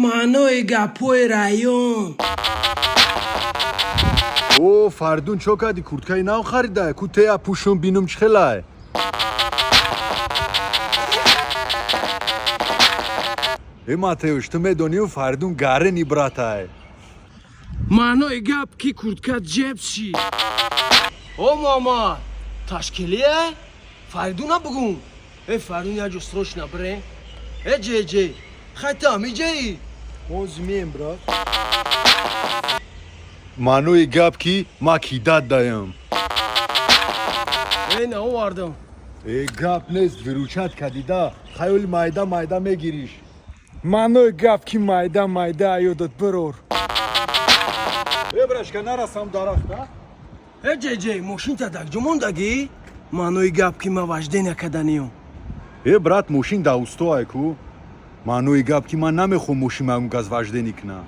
Маънои гапҳои район. О, Фаридун, чо кардӣ? Курткаи нав харида ку, тея пӯшум, бинум, чӣ хелай. Э, Матеуш, ту медонию, Фаридун гарени братай. Маънои гап, ки куртка ҷеб шид. О, Муҳаммад, ташкилия Фаридуна бугум. Э, Фаридун, як ҷо срочно бире. Э, ҷеҷе, хай, ту ҳамиҷаи? Ҳозир меем, брат. Маънои гап, ки ма кидат даям. Э, наовардам. Э, гап нест, выручать кадида. Хаёли майда майда мегириш. Маънои гап, ки майда майда ёдат бирор. Э, брашка, нарасам дарахта. Э, ҷеҷе, мошинта дар ҷо мондагӣ? Маънои гап, ки ман вождения каданиём. Э, брат, мошин да устоай ку. Маънои гап, ки ман намехоҳам мошин маам газ вождение кунам.